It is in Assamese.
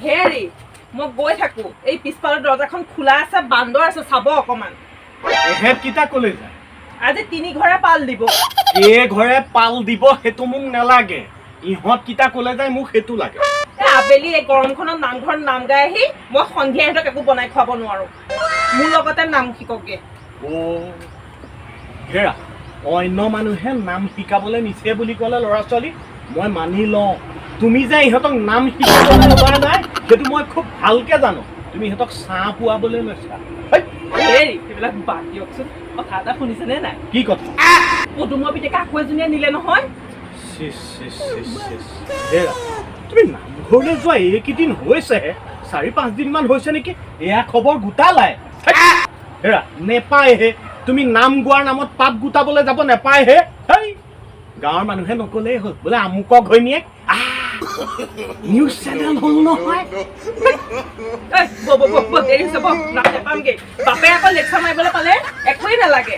হেৰি, মই গৈ থাকো। এই পিছফালৰ দৰ্জাখন খোলা আছে, বান্দৰ আছে, চাব অকমান। এহেঁতকেইটা কলৈ যায়? আজি তিনি ঘৰে পাল দিব। এই ঘৰে পাল দিব সেইটো মোক নালাগে, ইহঁতকেইটা কলৈ যায় মোক সেইটো লাগে। এই আবেলি এই গৰমখনত নামঘৰত নাম গাই আহি মই সন্ধিয়া ইহঁতক একো বনাই খুৱাব নোৱাৰো। মোৰ লগতে নাম শিককগে। অ' হেৰা, অন্য মানুহে নাম শিকাবলৈ নিছে বুলি ক'লে ল'ৰা ছোৱালী মই মানি লওঁ। তুমি যে ইহঁতক নাম শিকাবলৈ লোৱা নাই, সেইটো মই খুব ভালকে জানো। তুমি ইহঁতক ছাঁ পোৱাবলৈ লৈছা। হেই, হেৰি, সেইবিলাক বাদ দিয়কচোন। কথা এটা শুনিছেনে নাই? কি কথা? পদুমৰ পিতেকে আকৌ এজনীয়ে নিলে নহয়। চিচ চিচ চিচ চিচ। হেৰা, তুমি নামঘৰলৈ যোৱা এইকেইদিন হৈছেহে, 4-5 দিনমান হৈছে নেকি, এয়া খবৰ গোটালাই? হেই, হেৰা, নেপায়হে। তুমি নাম গোৱাৰ নামত পাপ গোটাবলৈ যাব নেপায়হে। হেই, গাঁৱৰ মানুহে নক'লেই হ'ল, বোলে আমুকৰ ঘৈণীয়েক নিউজ চেনেল হ'ল নহয়। ঐ, বহ বহ বহ বহ, দেৰি হৈছে, বহ। নাম নাপামগে। বাপে আকৌ লেকচাৰ মাৰিবলৈ পালে একোৱেই নালাগে।